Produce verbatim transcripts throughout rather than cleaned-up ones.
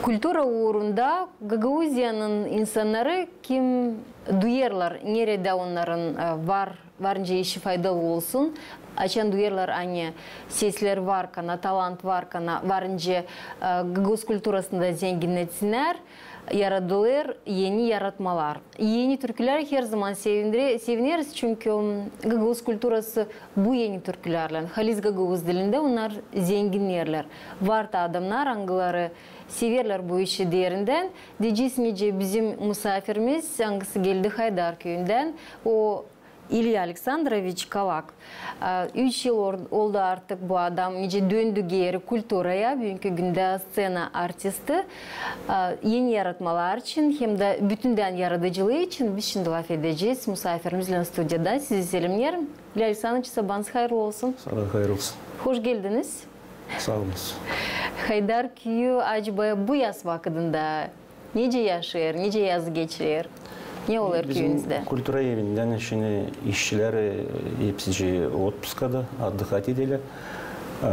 Kultura uurunda Gagauziyanın insannarı, kim duyêrlar, neredä onnarın, e, var, var nicä işi faydalı olsun, açan duyêrlar, ani sesler var kana, talant var kana, var nicä, e, gagauz kulturasını da zenginnetsinär, yaradılêr eni yaratmalar. Eni türkülär her zaman sevindire-, sevineriz, çünkü, m, gagauz kulturası bu eni türkülärlän, halis gagauz dilindä onnar zenginnerlär. Var da adamnar, angıları severlär bu işi derindän. Deyecez, nicä bizim musaafirimiz, angısı geldi Haydar küüyündän, o İlya Aleksandroviç Kalak. E, üç yıl or-, oldu artık bu adam, nicä döndü geeri kulturaya, büünkü gündä sţena artisti. E, eni yaratmalar için hem dä bütündän yaradıcılıı için biz şindi lafedecez musaafirimizlän studiyada. Sizi selemneerim. İlya Aleksandroviç, sabaanız hayırlı olsun. Sabaa hayır olsun. Hoş geldiniz. Saa olun. Haydar küüyü acaba bu yaz vakıdında nicä yaşêêr, nicä yazı geçirer? Ne olêr küüyünüzdä? Bizim kultura evindän şindi işçilär, e, hepsicii otpuskada, отдыхать ederlär. E,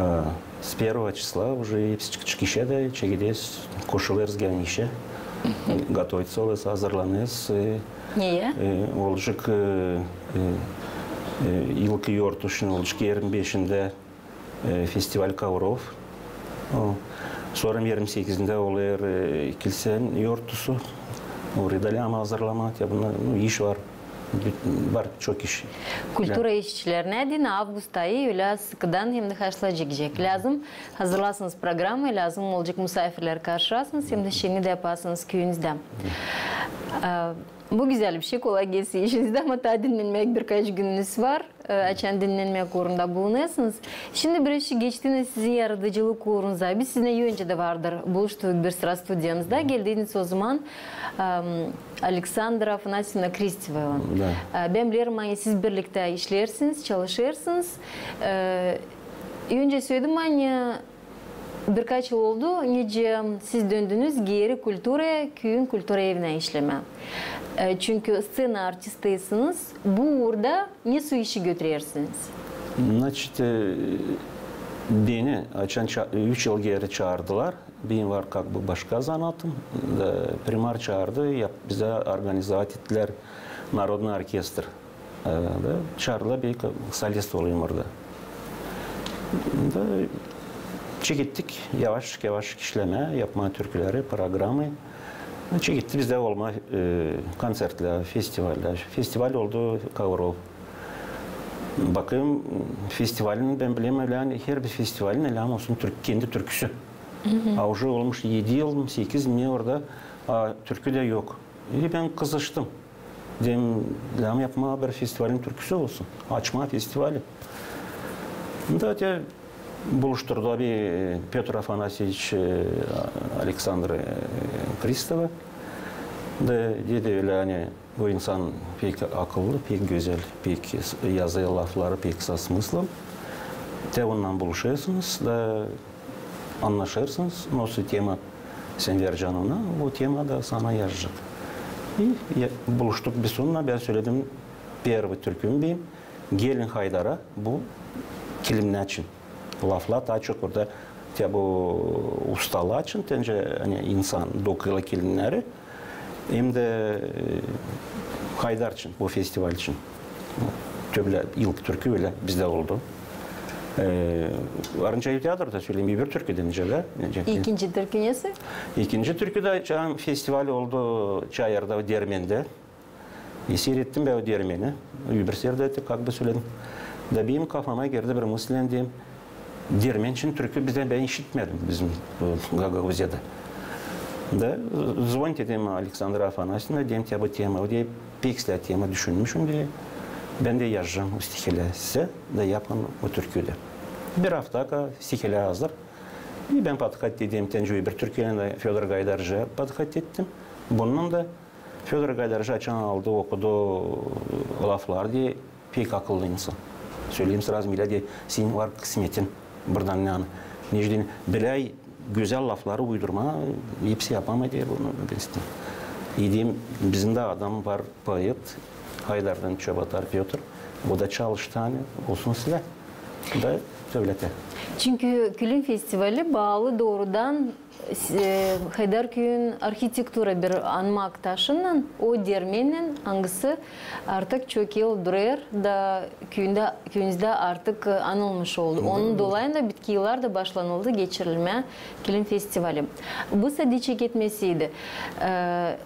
с первого числа уже hepsi çık-, çıkêr işä dä, çekeder, koşulêrız genä işä. Готовиться olêrız, hazırlanêrız. E, neyä? E, olacek, e, e, e, ilki yortuşun olacek irmi beşindä, e, festival kovrof. O, sora irmi sekizindä olêr, e, kilsän yortusu. Orayı da lääzım hazırlamaa. Ya bunnar, nu, iş var. Var çok iş. Kultura işçilerinä deyni avgust ayı ölä sıkıdan hem dä haşlayacek. Lääzım hazırlasınız programayı, lääzım olacek musaafirleri karşılasınız hem dä şindi dä yapasınız küüyünüzdä. E, bu gözäl bir şey, kolay gelsin işinizdä, ama taa dinnenmäk birkaç gününüz var. E, açan dinnenmäk uurunda bulunêrsınız. Şindi biraz şey geçtiniz sizin yaradıcılık uurunuza. Biz sizinnän öncä dä vardır buluştuk bir sıra studiyanızda. Geldiydiniz o zaman, em, Aleksandra Afanasyevna Kristevaylan. Da. E, bän bilerim, ani siz birliktä işleersiniz, çalışêrsınız. E, öncä söledim, ani birkaç yıl oldu, nicä siz döndünüz geeri kulturaya, küüyün kultura evinä işlemää. E, çünkü sţena artistiysiniz, bu uurda ne soy işi götürersiniz? Значит, e, beni açan ça-, üç yıl geeri çaardılar. Benim var как бы başka zanaatım. Da primar çaardı, yap-, bizä organizovat ettilär narodnıy orkestr. E, da çaardılar, bir solist olayım orada. Da çekettik yavaş-yavaş işlemää, yapmaa türküleri, programayı. Çeketti bizdä olmaa, e, konţertlär, festivallär. Festival oldu Kovrof. Bakêrım, festivalin, bän bilerim, ölä, ani herbir festivalin ölä olsun türk-, kendi türküsü. A уже olmuş edi yıl mı, sekiz mi orada, a türkü dä yok. E, bän kızıştım. Dedim, lääzım yapmaa bir festivalin türküsü olsun. Açmaa festivali. Da te buluşturdu bir, e, Pötr Afanasyeviç, e, Aleksandra, e, Kristeva. Da dedi ölä, ani bu insan pek akıllı, pek gözäl, pek s-, yazêr lafları pek со смыслом. Te onunnan buluşêrsınız da annaşêrsınız, nasıl tema sän verecän ona, o tema da sana yazacek. И ya-, buluştuk biz onunnan, bän söledim, первый türküm benim, Gelin Haydara, bu kilinnär için. Laflar taa çok burada, te bu ustalar için, te nicä, ani insan dokuyêr kilinneri, hem dä, e, Haydar için, bu festival için. Töbülä ilk türkü ölä bizdä oldu. E, varınca teatrda söleyim, öbür türkü dä nicä dä, nicä. İkinci türkü nesi? İkinci türkü dä çaam festival oldu Çayırda, o dermendä. E, siirettim bän o dermeni. Öbür seferdä te как бы söledim. Da benim kafama girdi bir mısıl, dedim, dermen için türkü bizdä bän işitmedim bizim, e, Gagauziyada. Da, e, zvonit ederim Aleksandra Afanasyevna, deerim, te bu tema, o deer, pek islää tema, düşünmüşüm, deer, bän dä yazacam o stihelää sizä, da yapın o türküyü dä. Bir afta ka stihelää hazır. E, bän podhvat ederim, te nicä öbür türküyä, Födor Gaydarcıya podhvat ettim. Bundan da Födor Gaydarcı açan aldı, okudu lafları, deer, pek akıllı insan. Söleyim srazı, milä, deer, senin var kısmetin, buradan ne anı. Nicä, deer, bölä gözäl lafları uydurmaa, hepsi yapamêêr, deer, bunu, deer. E, deerim, bizim dä adam var, poet, Haydardan Çobatar Pötr, o da çalıştı, ani olsun sizlär. da dövletä. Çünkü Kilim festivali baalı doorudan, e, Haydarküüyün arhitektura bir anmak taşınnan, o dermennän, angısı artık çok yıl durêr da küüyündä, küüyündä artık, e, anılmış oldu. Onun dolayında bitki yıllarda başlanıldı geçirilmää Kilim festivali. Bu sade çeketmesiydi. E,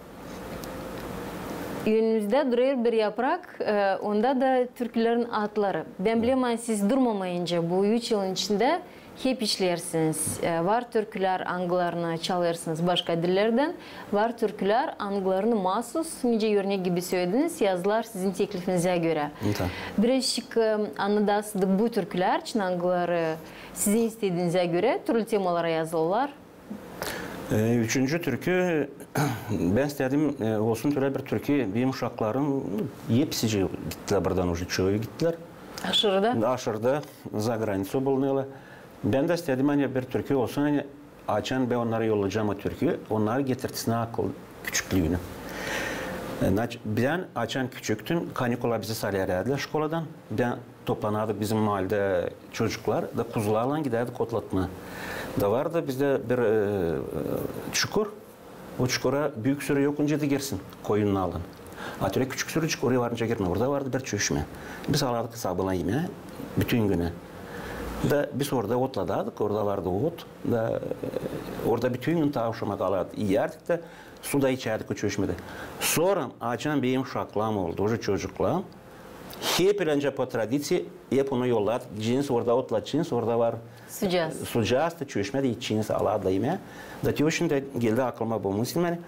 önümüzdä durêr bir yaprak, e, onda da türkülerin adları. Bän bilerim, ani siz durmamayınca bu üç yılın içindä hep işleersiniz. E, var türkülär, angılarını çalêrsınız başka dillerdän, var türkülär, angılarını maasuz, nicä örnek gibi sölediniz, yazdılar sizin teklifinizä görä. Birazcık, e, annadasınız bu türkülär için, angıları sizin istediinizä görä türlü temalara yazılêrlar. E, üçüncü türkü, bän istedim, e, olsun tölä bir türkü, benim uşaklarım hepsicii gittilär buradan, uje çoyu gittilär. Aşırıda? Aşırıda, za granicä bulunêrlar. Bän dä istedim, ani bir türkü olsun, ani açan bän onnara yollayacam o türküyü, onnar getirtsin akıl küçüklüünü. E, bän açan küçüktüm, kanikula bizi salêrdılar şkoladan. Bän toplanardık bizim maaldä çocuklar da kuzularlan gidärdik otlatmaa. Da vardı bizdä bir, e, çukur. O çukura büük sürü yokunca da girsin koyunnarlan. A tölä küçük sürücük oraya varınca girmää. Orada vardı bir çeşmä. Biz alardık sabaalan imää, bütün günä. Da biz orada otladardık, orada vardı ot. Da, e, orada bütün gün ta aşama kalardık. İyärdik da, su da içärdik o çeşmädä. Sora açan benim uşaklarım oldu, uje çocuklarım. Hep elänce po tradiţiye, hep onu yollardık. Gideceniz orada otlayacenız, orada var sucaas. Sucaas da çeşmä da içeceniz, alardılar imää. Da te şindi geldi aklıma bu mısıl, ani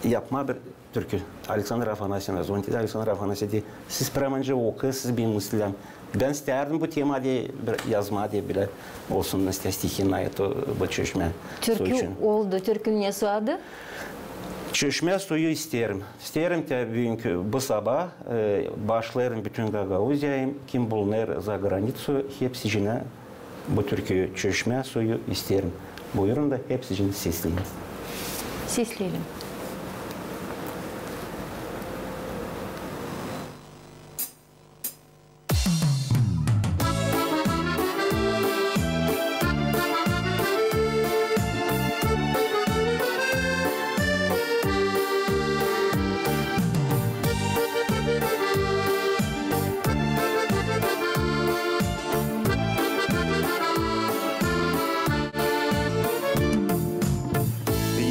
yapmaa bir türkü. Aleksandr Afanasyevna, zvonit Aleksandr Afanasyevnä, deer, siz pramanca okuyun, siz benim mısıllarım. Bän istärdim bu tema, deer, bir yazmaa, deer, bilä olsun, nasıl stihi na eto, bu çeşmä suyu için. Türkü oldu, türkünün nesoy adı? Çeşmä suyu isteerim. İsteerim te büünkü, bu sabaa, e, başlêêrım bütün Gagauziyayı, kim bulunêr za granicä, hepsicinä bu türküyü, Çeşmä suyu isteerim. Buyurun da hepsiciniz sesleyiniz. Sesleyelim.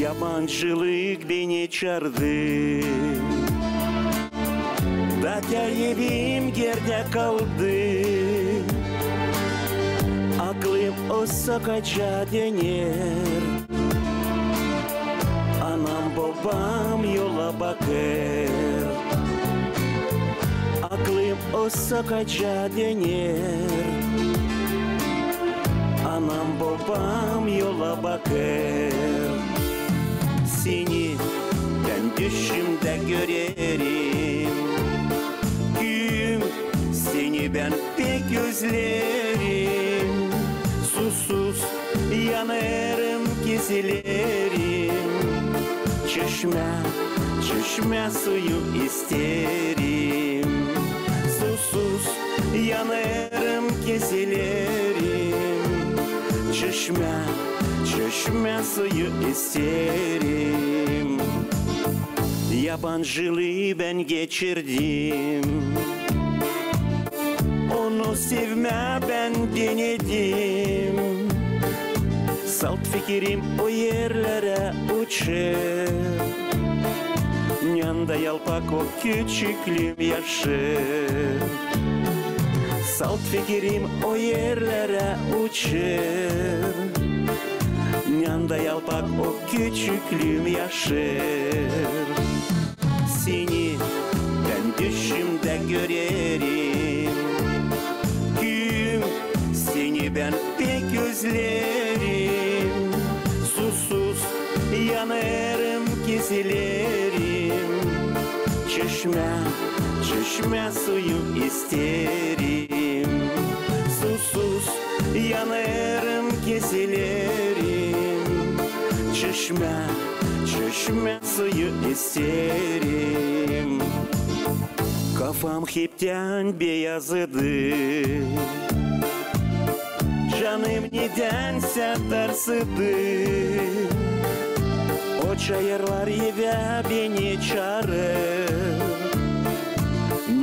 Yabancılık beni çaardı. Da te evim gerdä kaldı. Aklım o sokaca döner. Anam-bobam yola bakêr. Aklım o sokaca döner. Anam-bobam yola bakêr. Seni bän düşümdä görerim, küüyüm, seni bän pek özlerim. Susuz yanêrım, kezilerim. Çeşmä, çeşmä suyu isteerim. Susuz yanêrım, kezilerim. Çeşmä, çeşmä suyu isteerim. Yabancılıı bän geçirdim. Onu sevmää bän denedim. Salt fikirim o erlerä uçêr. Nända yalpak o küçüklüüm yaşêr. Salt fikirim o erlerä uçêr. Nända yalpak o küçüklüüm yaşêr. Seni bän düşümdä görerim, küüyüm, seni bän pek özlerim. Susuz yanêrım, kezilerim. Çeşmä, çeşmä suyu isteerim. Susuz yanêrım, kezilerim. Çeşmä, çeşmä suyu isteerim. Kafam heptän beyazıdı. Canım nedänsä tarsıdı. O çayırlar evä beni çaarêr.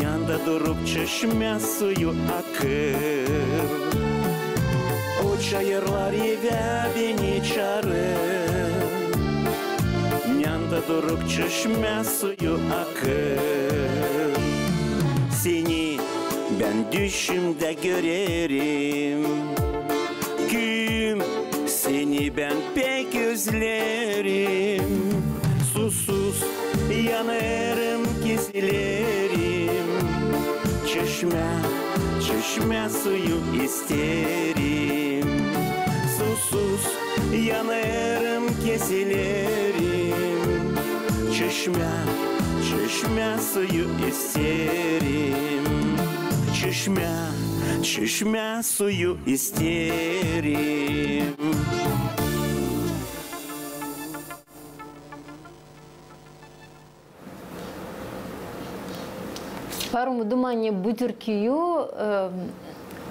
Nända durup çeşmä suyu akêr. O çayırlar evä beni çaarêr. Nända durup çeşmä suyu akêr. Seni bän düşümdä görerim. Küüyüm, seni bän pek özlerim. Susuz yanêrım, kezilerim. Çeşmä, çeşmä suyu isteerim. Susuz yanêrım, kezilerim. Çeşmä, çeşmä suyu isteerim. Çeşmä, çeşmä suyu isteerim. Var umudum, ani bu türküyü, e,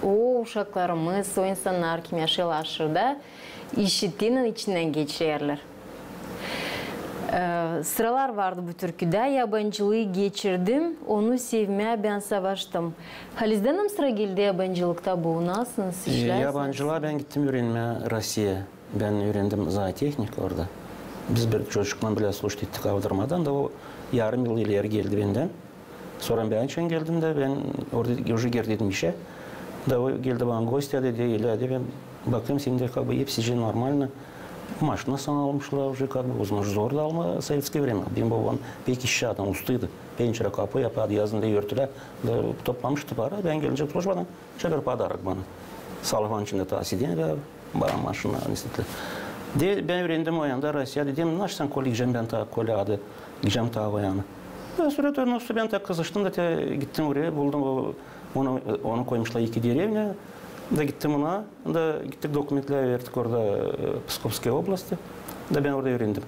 o uşaklarımız, o insannar, kim yaşêêr aşırıda, işittiniz, içindän geçirerlär. E, sıralar vardı bu türküdä: yabancılıı geçirdim, onu sevmää bän savaştım. Halizdän mi sıra geldi yabancılıkta bu? Nasıl, e, işlär? Yabancılıa bän gittim üürenmää Rossiyaya. Bän üürendim zootehnik orada. Biz bir çocuklan bilä служить ettik avdarmadan, da o yarım yıl ileri geldi bendän. Sora bän için geldim dä, bän orada уже girdiydim işä. Da o geldi bana гости, dedi, dedi, bän bakêrım, sendä как бы hepsi normalno. Maşina sana almışlar уже как бы, o zaman zor da almaa, советское время. Benim babam pek işçi adam, ustaydı. Pencere, kapu yapardı, yazın da örtülär. Da toplamıştı para, bän gelince службадан, şöylä bir подарок bana. Salafan içindä taas edän da bana maşina, ne isteerlär. De, bän üürendim o yanda Rossiyada. Dedim, nasıl sän kolä gidecäm bän taa, kolä adı, gidecäm taa o yana. Da sora da nasıl bän taa kızıştım da te gittim oraya, buldum o, onu, onu koymuşlar iki деревня. Da gittim ona, da gittik, dokumentlär verdik orada, e, Псковской области. Da bän orada üürendim.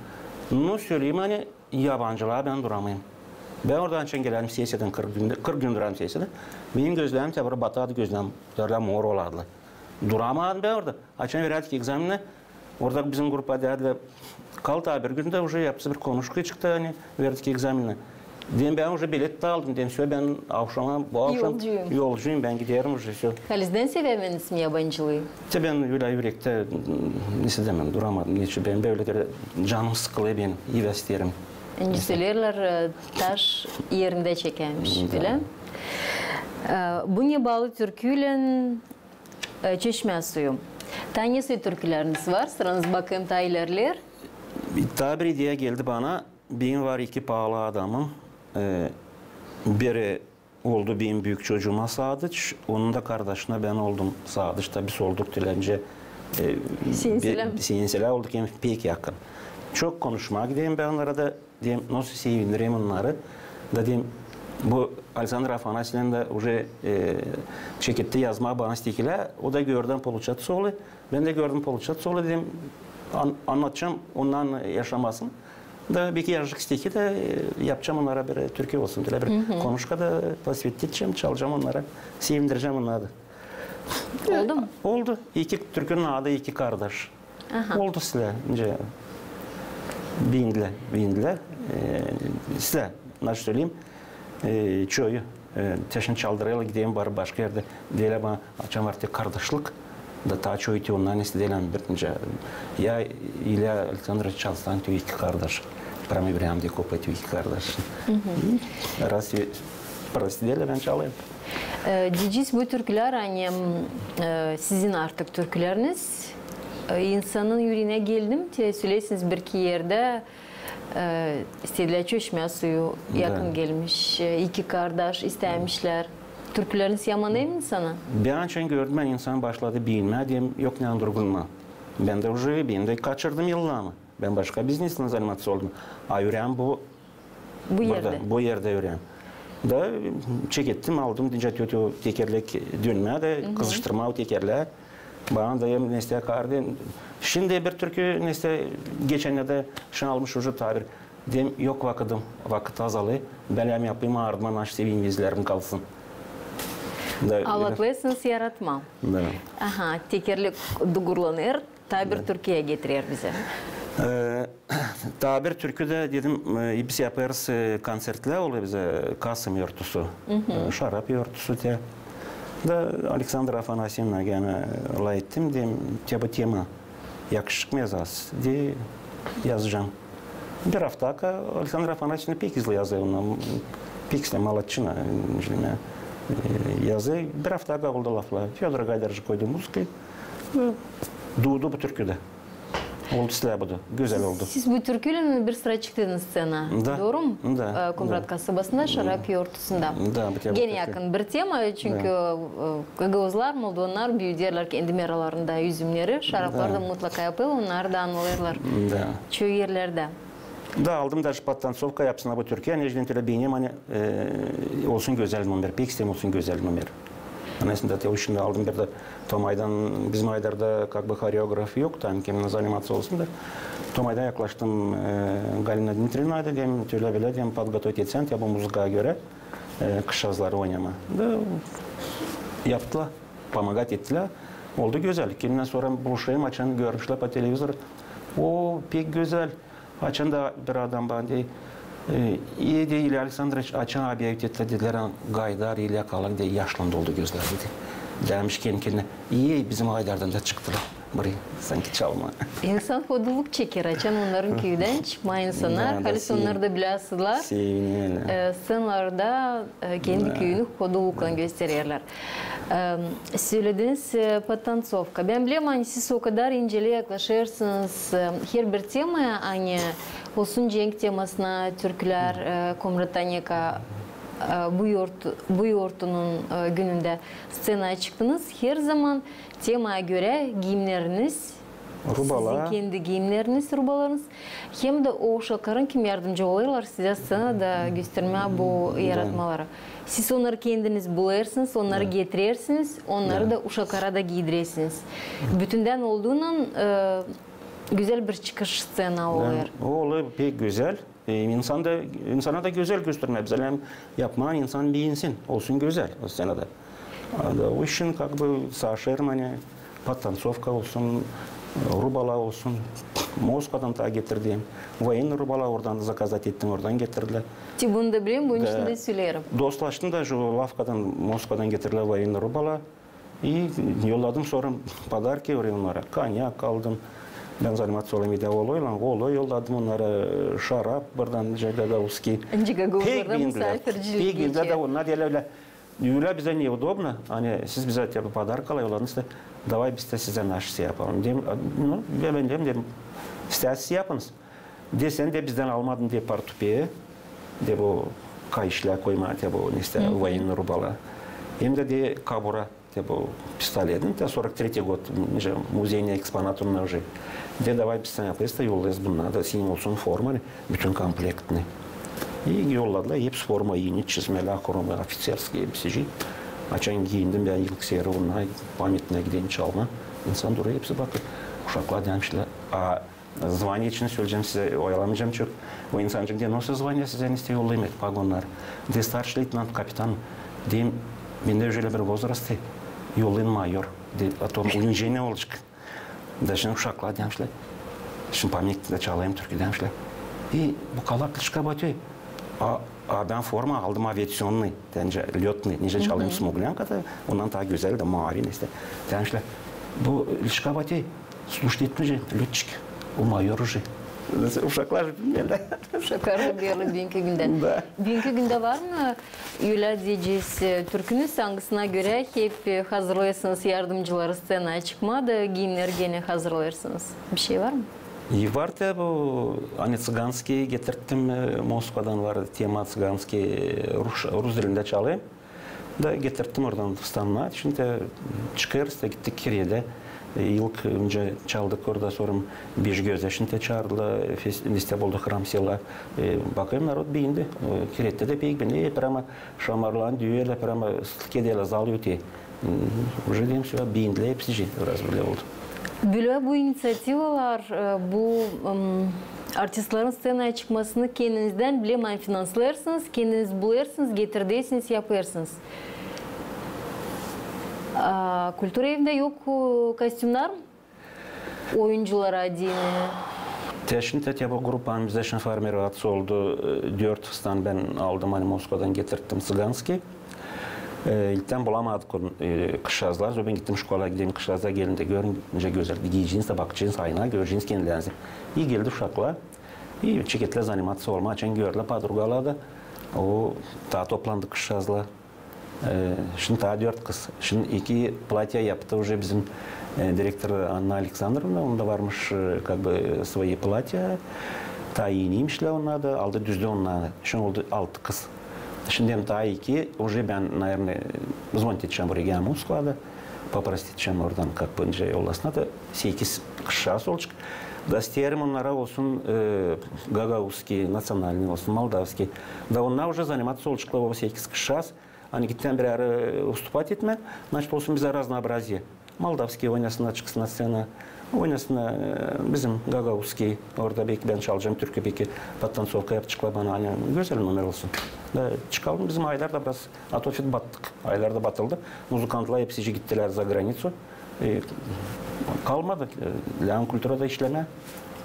Ну, söleyim, ani yabancılıa bän duramayım. Bän oradan için gelärim sessiyadan, kırk gün, kırk gün durarım sessiyada. Benim gözlerim te bura batardı, gözlerim bölä mor olardı. Duramadım bän orada. Açan verärdik ekzameni, orada bizim grupa deerlär, kal taa bir gün. Da уже yaptı bir konuşka çıktı, ani verdik ekzameni. Dedim, bän уже bilet dä aldım, dedim, всё, bän avşama, bu avşam yolcuyum, bän giderim уже, всё. Halizdän sevärmeniz mi yabancılıı? Te bän ölä ürektä, ne isteerim, duramadım, neçin bän bölä dä canım sıkılêr, bän evä isteerim. Nicä söleerlär, e, taş erindä çekärmiş, ölä? E, bu ne baalı türküylän, e, çeşmä suyu. Taa ne türküleriniz var? Sıranız, bakêrım, taa ilerleer. Taa bir ideya geldi bana. Benim var iki paalı adamım. E, biri oldu benim büük çocuuma saadıç, onun da kardaşına bän oldum saadıç. Da biz olduk dilencä, e, seninsä olduk, hem pek yakın. Çok konuşmaa giderim bän onara da, dedim, nasıl sevindirerim onnarı. Da dedim, bu Aleksandr Afanasyevlän dä уже, e, çeketti yazmaa bana stekilär. O da gördü, получаться olêr. Bän dä gördüm, получаться olêr, dedim, an-, annadacam onnarın yaşamasını. Da bir iki yazıcık steki dä, e, yapacam onnara bir türkü olsun. Bölä bir konuşka da посвятить edecäm, çalacam onnara, sevindirecäm onnarı da. Oldu mu? Oldu. İki türkünün adı İki kardaş. Aha. Oldu sizlär, nicä beendilär, beendilär. E, sizlär, nasıl söleyim, e, çoyu, e, te şindi çaldırêrlar, giderim var başka erdä. Deerlär bana, açan var te kardaşlık, da taa çoyu te ondan isteerlär, bir nicä, я или Александр Чалстан, те İki kardaş. Прямо прям de kopêr te İki kardaş. Раз прости deerlär, bän çalêrım. E, deyecez, bu türkülär, ani, e, sizin artık türküleriniz, e, insanın üürenä geldi mi, te söleersiniz bir iki erdä, e, isteedilär çeşmä suyu, yakın gelmiş, e, İki kardaş istämişlär. Türküleriniz yaman emin sana? Bän açan gördüm, ani insan başladı beenmää, dedim, yok, ne durgunum. Bän dä уже, bän dä kaçırdım yıllarımı. Bän başka biznesnän заниматься oldum. A üüränim bu, bu erdä, bu erdä üüränim. Da çekettim, aldım, deycä, te o tekerlek dönmää dä, kızıştırmaa o tekerlää. Bana da hem nestä kardı. Şindi bir türkü nestä geçennerdä şan almış уже taa bir. Dedim, yok vakıdım, vakıt azalêr. Bän hem yapayım, ardıma naşi sevinmezlerim kalsın. Da, alatlarsınız yaratmaa. Da. Aha, tekerlek dugurlanêr, taa bir türkü getirer bizä. E, taa bir türkü dä dedim, e, biz yapêrız, e, konsertlär olêr bizä, kasım yortusu. E, şarap yortusu te. Da Aleksandra Afanasyevna genä lafettim, dedim, te bu tema yakışık mı yazasız, de yazacam. Bir afta ka Aleksandra Afanasyevna pek hızlı yazêr, ona pek islää, молодчина, e, yazêr. Bir afta ka oldu laflar. Födor Gaydarcı koydu muzıkayı. E, duudu bu türkü dä. Oldu islää bu da. Gözäl oldu. Siz bu türküylän bir sıra çıktınız sţenaya. Da. Dooru mu? Da. E, Komrat kasabasında, şarap yortusunda. Da, bu tema. Genä yakın bir tema, çünkü, e, gagauzlar, moldovannar büüderlär kendi meralarında üzümneri, şaraplar da mutlaka yapêr, onnarı da anılêrlar. Da. Çoyu erlerdä. Da aldım daje podtansovka yapsınnar bu türküyä, ani, e, olsun gözäl numer, pek isteerim olsun gözäl numer. Ani aslında te o işindä aldım bir dä Tomaydan, bizim aylarda как бы horeograf yoktu, ani kimnän заниматься olsun da. Tomaydan yaklaştım, e, Galina Dmitrievnaya, dedim, tölä-bölä, dedim, подготовить etsän te bu muzıkaya görä, e, kışazları oynamaa. Da yaptılar, помогать ettilär. Oldu gözäl. Kimnän sora buluşêrım, açan görmüşlär по телевизору. O, pek gözäl. Açan da bir adam bana deer, e, e, deer, İlya Aleksandroviç, açan объявить ettilär, dedilär, ani Gaydar İlya Kalan deer yaşlandı, oldu gözleri, dedi. Demiş kendi kendinä, e, bizim Gaydardan da çıktılar burayı, sanki çalmaa. İnsan hodulluk çeker, açan onnarın küüdän çıkmaa insannar, da, da, halis onnarı da bilä asıllar. Sevinerlär. E, sţenalarda, e, kendi küünü hodulluklan göstererlär. E, sölediniz, e, podtansovka. Bän bilerim, ani siz o kadar inceli yaklaşêrsınız, e, herbir temaya, ani olsun cenk temasına türkülär, e, Komrat Oneka, e, bu yortu-, bu yortunun, e, günündä sţenaya çıktınız. Herzaman temaya görä giimneriniz, Rubala. Sizin kendi giimneriniz, rubalarınız. Hem dä o uşakların, kim yardımcı olêrlar sizä sţenada göstermää bu yaratmaları. Siz onnarı kendiniz bulêrsınız, onnarı getirersiniz, onnarı da uşaklara da giidirersiniz. Bütündän olduunnan, e, gözäl bir çıkış sţena olêr. O olêr pek gözäl. E, insan da, insana da gözäl göstermää. Bizlär yapmaa, insan beensin, olsun gözäl o sţenada. Da o işin как бы savaşêrım, ani podtansovka olsun, rubala olsun. Moskvadan taa getirdim. Военный rubala oradan заказать ettim, oradan getirdilär. Te bunu da bilerim, bunun için dä söleerim. Dostlaştım da şu lafkadan, Moskvadan getirdilär военный rubala. İ yolladım sora podarki oraya onnara. Konyak aldım. Bän заниматься olêrım bir dä oloylan, oloy yolladım onnara, şarap buradan, nicä gagauzski. Pek beendilär. Pek beendilär da onnar deyni ölä, ölä bizä неудобно, ani siz bizä te bu podarkalar yolladınız da, давай biz dä sizä naşi şey yapalım. Deerim, nu, bän deerim, deerim, isteersiniz yapınız. Dä sän dä bizdän almadın dä portupee, dä bu kayışlaa koymaa, dä bu, ne isteer, военный rubala. Hem dä, dä kobura, dä bu pistoletin, dä сорок третий год, nicä muzeynä eksponat onnar уже. Dä давай biz sän yapêrız da yollayarız bunnarı da, senin olsun forma, bütün komplektini. İ yolladılar, hepsi forma, ii, çizmelär, hromaa, офицерские, hepsicii. Açan giiyindim bän ilk seferi, onnar pametnä gideyim çalmaa. İnsan durêr, hepsi bakêr. Uşaklar demişlär, a, Звание için söleyecäm sizä, oyalamayacam çok. O insancık deer, nasıl звание sizä, ne isteer, yollayım, et, pogonnarı. Deer, старший лейтенант, капитан. Deerim, bendä уже bir возраст, yollayın mayor. Deer, а то унижение olacek. Da şindi uşaklar demişlär. Şindi pametniktä çalêrım türkü demişlär. İ bu kalak лишка батёй. A, a bän forma aldım, авиационный, nicä, лётный, nicä çalêrım Smuglänka da, ondan taa gözäl dä, maavi, ne isteer. Demişlär, bu лишка батёй, служить etmeyecek, лётчик, o mayor уже. Uşaklar bilmeerlär. Uşaklar bilmeerlär büünkü gündä. Da. Büünkü gündä var mı, ölä deyecez, e, türkünüz, angısına görä hep, e, hazırlêêrsınız yardımcıları sţenaya çıkmaa da giimneri genä hazırlêêrsınız? Bir şey var mı? İ var te bu, ani ţıganski getirttim, e, Moskvadan var tema ţıganski, e, rus, rus dilindä çalêrım. Da getirttim oradan standart. Şindi çıkêrız da gittik Kiredä. E, ilk öncä çaldık orada, sora Beşgözdä şindi çaardılar, fes-, festival oldu, Храм села. E, bakêrım, narod beendi. E, Kiredtä dä pek beendi. E, прямо şamarlan düüyerlär, прямо sıtlık ederlär, zal öter. Уже deerim, всё, beendilär hepsicii, biraz bölä oldu. Bölä bu iniţiativalar, e, bu, ım, artistlerin sţenaya çıkmasını kendinizdän, bilerim, ani finanslêêrsınız, kendiniz bulêrsınız, getirdersiniz, yapêrsınız. A kultura evindä yok, e, kostümnär mi? Oyunculara deyni. Te şindi te bu grupanın bizdä şindi formirovat oldu, e, dört fıstan bän aldım, ani Moskvadan getirttim, ţiganskiy. E, ilktän bulamadık onu, e, kızçaazlar. Zora bän gittim şkolaya, gideyim kızçaazlara, gelin dä görün, nicä gözäl, giyeceniz dä, bakaceniz aynaya, göreceniz kendilerinizi. İi geldi uşaklara. İi çeketlär zanimaţiya olmaa, açan gördülär podrugaları da. O, taa toplandı kızçaazlar. E, şindi taa dört kız. Şindi iki platya yaptı uje bizim, e, direktor Anna Aleksandrovna, onda varmış, e, как бы, e, свои платья. Taa eniymiş lä onnar da, aldı düzdü onnar. Şindi oldu altı kız. Şindi hem taa iki, uje bän, наверное, zvonit edecäm oraya, Moskvada. Попросит edecäm oradan, как бы, nicä yollasınnar da, sekiz kızçaaz olacek. Da isteerim onnara olsun, e, gagauzskiy, национальный olsun, молдавский. Da onnar uje zanimaţiya olaceklar o sekiz kızçaaz. Ani gittim bir ara, e, выступать etmää, значит, olsun bizdä разнообразие. Молдавский oynasın, çıksın na sţena. Oynasın, e, bizim gagauzskiy, orada beki bän çalacam türkü, beki podtansovka yapaceklar bana, ani gözäl nomer olsun. Da çıkalım, bizim aylar da biraz, a то фет battık, aylar da batıldı. Muzıkantlar hepsicii gittilär за границу. E, kalmadı, e, lääzım kulturada işlemää.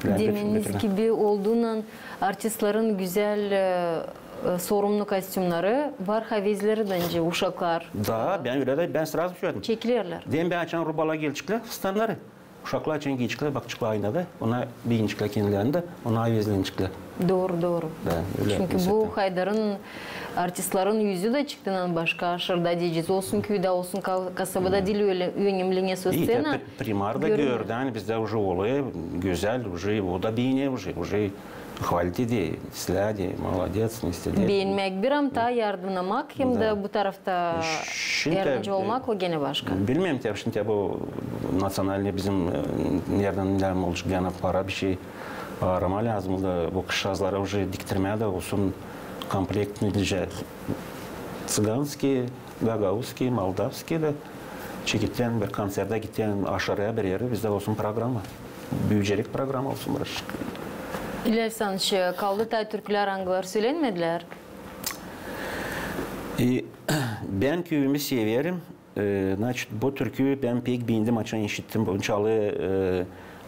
Demeniz gibi, olduunnan artistların gözäl, e, e, sorumlu kostümnarı var, havezleri dä nicä uşaklar. Da, bän ölä dä, bän сразу söledim. Çekilerlär. Deyim, bän açan rubalar gelecek lä, fıstannarı, uşaklar açan giyeceklär, bakaceklar aynada, ona beenecekler kendilerini dä, ona havezlenecekler. Dooru, dooru. Da, ölä. Çünkü bu haydarın, artistların üzü dä çıktı başka aşırda deyecez. Olsun küüdä, olsun ka-, kasabada diil ölä önemli, ne socena. Primar da gördü, ani bizdä uje olêr, gözäl, uje o da beener, uje, uje hvalit eder, islää der, молодец, ne isteer. Beenmäk bir, ama taa yardımnamak hem dä bu tarafta yardımcı olmak o genä başka. Bilmeerim, te şindi te bu национальный bizim, e, neredän, neredän olacek, ani para bir şey aaramaa lääzım da bu kızçaazlara uje diktirmää dä olsun komplektnıy nicä ţiganskiy, gagauzskiy, молдавский da. Çekettän bir konsertä gittin, aşırıya bir eri, bizdä olsun programa. Büüyecek programa olsun biraz. İlya Aleksandıroviç, kaldı taa türkülär, angıları sölenmedilär? E, bän küüyümü severim. E, значит, bu türküyü bän pek beendim, açan işittim. Bunu çalêr, e,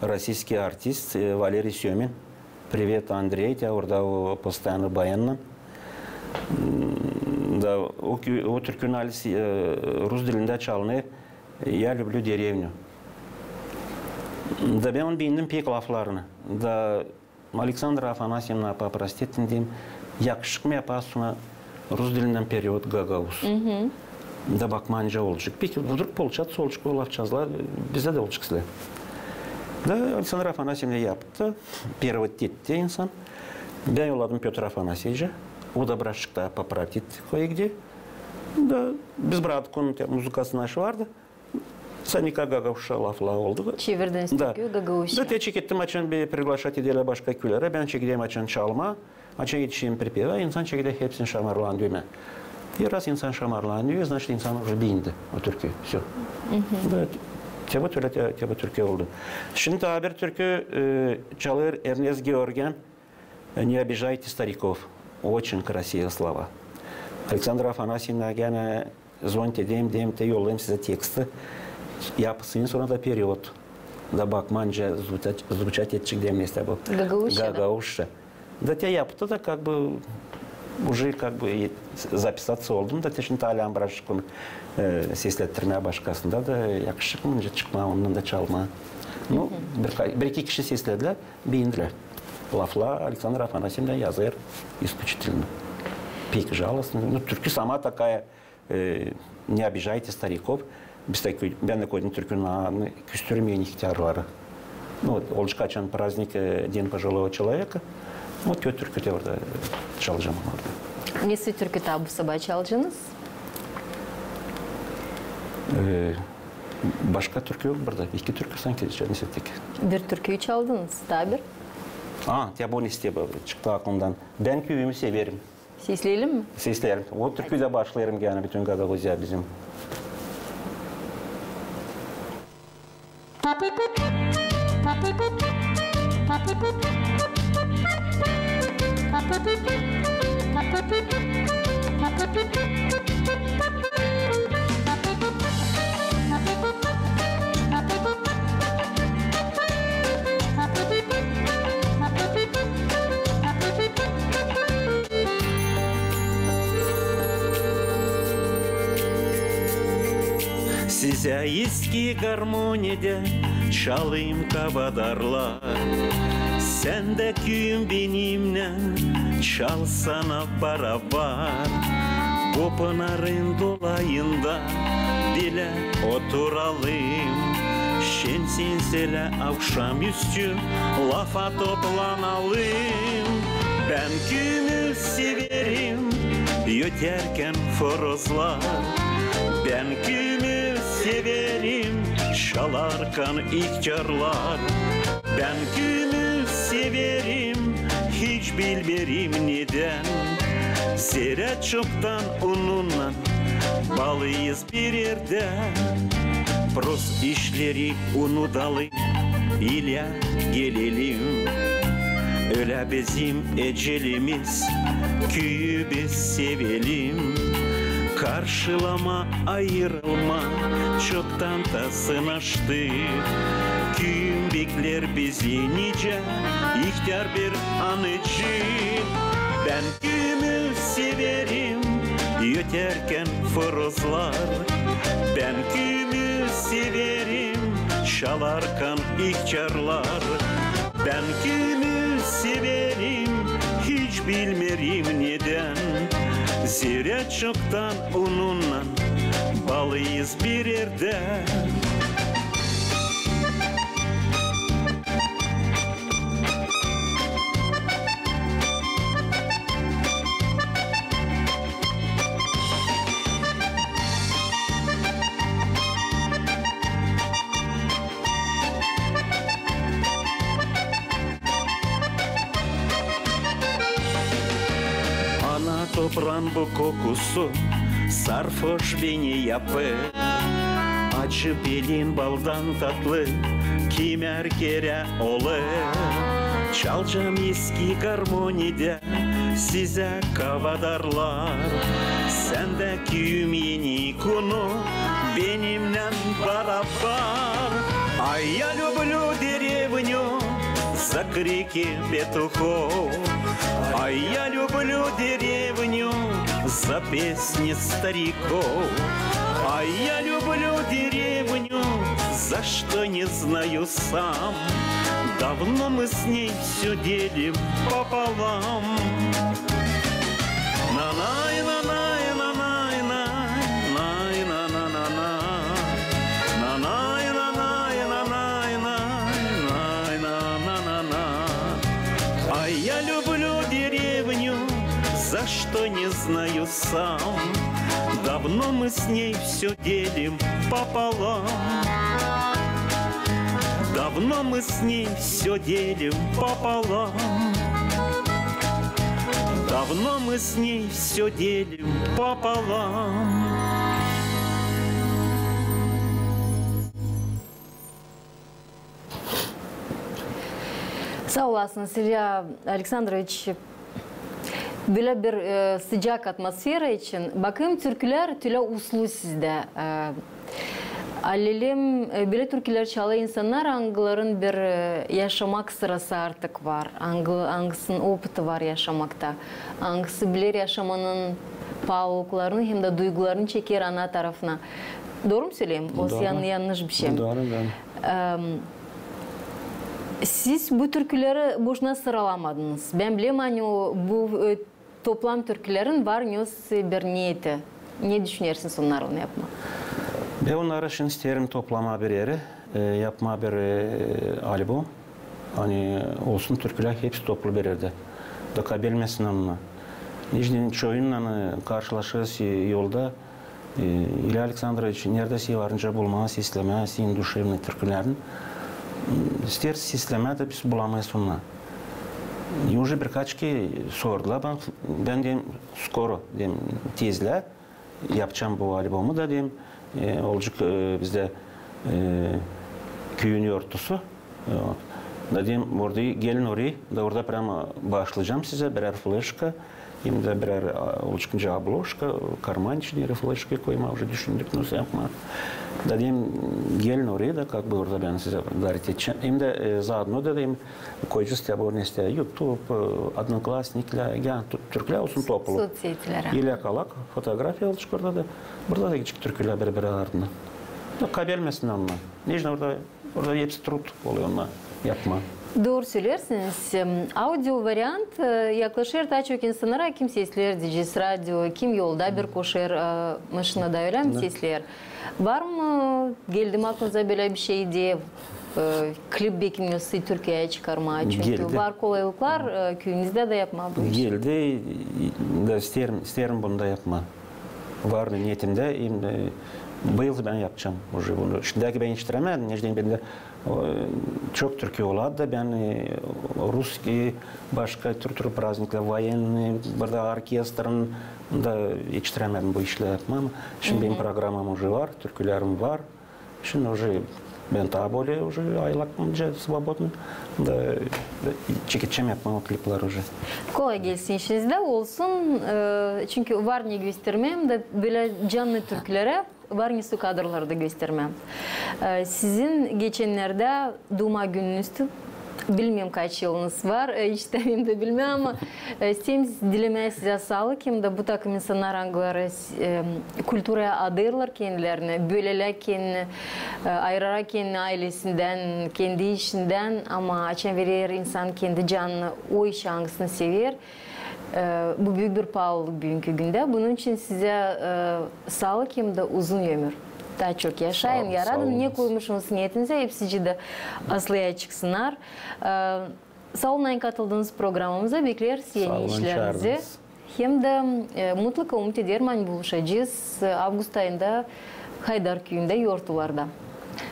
российский artist, e, Valeriy Sёmin. Привет, Андрей, te orada o постоянно bayannan. Da o kü-, o türkünün adı, e, rus dilindä çalınêr, "Я люблю деревню". Da bän onu beendim pek laflarını. Da Aleksandra Afanasyevna, pопросит ettim, deyim, yakışık mı yapasın ona rus dilindän перевод gagauz. Da bakmaa nicä olacek. Peki, вдруг получатsa olacek, o lafçazlar bizdä dä olacek islää. Da Aleksandra Afanasyevna yaptı, перевод etti insan. Bän yolladım Pötr Afanasyeviçä. O da birazçık taa поправит kое-где. Da biz braktık, onun te muzıkası naşı vardı. Sanika gagauzça laflar oldu. Çevirdiniz türküyü gagauzça. Da te çekettim, açan bir приглашать ederlär başka küülerä, bän çekederim açan çalmaa, açan etişerim pripevä, insan çekeder hepsini şamarlanêr, deyim. Bir раз insan şamarlanêr, значит, insan uje beendi o türküyü. Всё. Da te bu türlü, te, te bu türkü oldu. Şindi taa bir türkü, e, çalêr Ernest Georgyan, "Не обижайте стариков". Очень красивые слова. Aleksandra Afanasyevna genä zvonit edeyim, deyim, te yollayım sizä teksti. Yapısını, sora da перевод. Da bakmaa nicä звучать edecek, deyim, nesä bu. Gagauzça, da? Gagauzça. Da te yaptı da, как бы, uje, как бы, и записаться oldum da, te şindi taa lääzım birazçık onu, e, seslettirmää başkasında da, yakışık mı nicä çıkmaa, ondan da çalmaa. Ну, bir, bir-iki kişi sesledilär, beendilär. Laflar Aleksandra Afanasyevna yazêr исключительно. Pek жалостно. Ну, türkü сама такая, e, "Не обижайте стариков". Biz dä kö-, bän dä koydum türkünün adını, "Küstürmeyin ihtärları". Ну, olacek açan праздник, e, День пожилого человека. Вот o türkü te orada çalacam orada. Nesoy türkü taa bu sabaa çalacenız? E, başka türkü yok burada. İki türkü sanki çaldık. Bir türküyü çaldınız, taa bir. A, te bu nesä bu çıktı aklımdan. "Bän küüyümü severim". Sesleyelim mi? Sesleyelim. O türküyä başlayalım genä bütün Gagauziyaya bizim. Sizä eski garmoniyada çalayım, kavadarlar. Sän dä, küüyüm, benimnän çalsana barabar. Bu pınarın dolayında bilä oturalım. Şemsiyeylä avşamüstü lafa toplanalım. Bän küüyümü severim, öterkän horozlar. Bän küüyümü severim, çalarkan ihtärlar. Bän küüyümü severim, hiç bilmeerim nedän. Zerä çoktan onunnan baalıyız bir erdä. Prost işleri unudalım, ilerä gelelim. Ölä bizim ecelimiz, küüyü biz sevelim. Karşılama ayırılma çoktan da sınaştı. Küüyüm bekleer bizi nicä ihtär bir anıcı. Bän küüyümü severim, öterkän horozlar. Bän küüyümü severim, çalarkan ihtärlar. Bän küüyümü severim, hiç bilmeerim nedän. Zerä çoktan onunnan baalıyız bir erdä. Ana topraan bu kokusu sarhoş beni yapêr. Acı pelin baldan tatlı kimär kerä olêr. Çalacam eski garmoniyada sizä, kavadarlar. Sän dä, küüyüm, eni kunu benimnän barabar. А я люблю деревню за крики петухов. А я люблю деревню за песни стариков. А я люблю деревню, за что не знаю сам. Давно мы с ней всё делим пополам. Нанай, нанай, нанай, най, най, нанай, нанай. Нанай, нанай, нанай, най, най, нанай, нанай. А я люблю деревню, за что не знаю сам. Давно мы с ней всё делим пополам. Давно мы с ней всё делим пополам. Давно мы с ней всё делим пополам. Saa olasınız, İlya Aleksandroviç, bölä bir, e, sıcak atmosfera için. Bakêrım, türkülär tölä uslu sizdä. E, alelem, e, bölä türkülär çalêr insannar, angıların bir, e, yaşamak sırası artık var, angı-, angısının opıtı var yaşamakta, angısı biler yaşamanın paalılıklarını hem dä duygularını çeker ana tarafına. Dooru mu söleyim? Dooru. Osa yan-, yannış bişey? Dooru, dooru. Em, siz bu türküleri boşuna sıralamadınız. Bän bilerim, ani o, bu, e, toplam türkülerin var nesoy bir niyeti. Ne düşünersiniz onnarlan yapmaa? Bän onnarı şindi isteerim toplamaa bir erä, e, yapmaa bir, e, albom. Ani olsun türkülär hepsi toplu bir erdä. Da kaybetmesin onu. Neçin çoyunnan, e, karşılaşêrız, e, yolda. E, İlya Aleksandroviç, neredä sän var nicä bulmaa, seslemää senin duşevnıy türkülerin. İsteeriz seslemää dä biz bulamêêrız onu. E, uje birkaç kerä sordular bana, bän deerim, skoro, deerim, tezlää yapacam bu albomu da, deerim, e, olacek, e, bizdä, e, küüyün yortusu. E, da deerim, orada gelin oraya, da orada prama baaşlayacam sizä birär fleşka, hem dä birär, a, olacek nicä obložka, karman için erä fleşka koymaa, uje düşündük, nasıl yapmaa. Da deerim, gelin oraya da, как бы, orada bän sizä darit edecäm. Hem dä, e, zaodno da deerim, koyacez te bu nesnä, YouTube, e, Odnoklassnikilär, yani tu-, türkülär olsun toplu. Soţsetilärä. İlya Kalak, fotografiya olacek orada da. Burada da geçecek türkülär biri-biri ardına. Yok, kaybetmesin onnar. Neçin orada, orada hepsi trud oluyor onnar yapma. Dooru söleersiniz. Em, audio variant, e, yaklaşêr taa çok insannara, kim sesleer deyecez radio, kim yolda bir koşêr, e, maşinada, ölä mi, sesleer. Var mı, geldi mi aklınıza bölä bir şey, e, klip bekinmesi Türkiyeyä çıkarmaa? Çünkü var kolaylıklar, e, küüyünüzdä dä yapmaa bu işi. Geldi, da isteerim, isteerim bunu da yapmaa. Var niyetimdä, hem dä bu yıl bän yapacam уже bunu. Şindiki bän etiştirämedim, neçin bendä, o, çok türkü olardı, bän, e, russkiy, başka tür-, türlü prazniklar, военный, burada orkestrın da etiştirämedim bu işleri yapmaa. Şindi benim programam уже var, türkülerim var. Şindi уже bän taa bölä уже ayaklarımca свободный da, da çekecäm yapmaa o klipleri уже. Kolay gelsin işinizdä, olsun, e, çünkü var ne göstermää, hem dä bölä canlı türküleri var ne su kadralarda göstermää. E, sizin geçennerdä duuma gününüzdü. Bilmeerim, kaç yılınız var, e, hiç dä bilmeerim, ama, e, isteerim dilemää sizä saalık, hem dä bu takım insannar, angıları, e, kulturaya adêêrlar kendilerini, bölelär kendini, e, ayırêrlar kendini aylesindän, kendi işindän, ama açan verer insan kendi canını o işä, angısını sever, e, bu büük bir paalılık büünkü gündä. Bunun için sizä, e, saalık hem dä uzun ömür. Taa çok yaşayın, yaradın, ne koymuşsunuz niyetinizä, hepsicii dä aslıyı çıksınnar. E, saa olun, ani katıldınız programamıza, bekleeriz eni işlerinizi. Hem dä, e, mutlaka, umut ederim, ani buluşacez, e, avgust ayında Haydar küüyündä yortularda.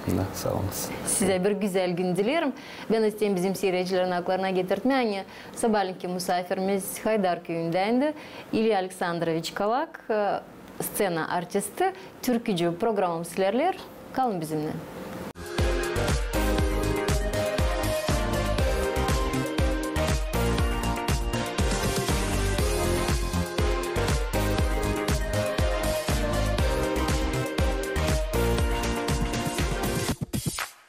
Da, saa olun. Sizä bir gözäl gün dileerim. Bän isteerim bizim siirecilerin aklarına getirtmää, ani sabaaleenki musaafirimiz Haydar küüyündän di İlya Aleksandroviç Kavak, e, scena artisti, türkücü. Programamız ilerleer. Kalın bizimnän.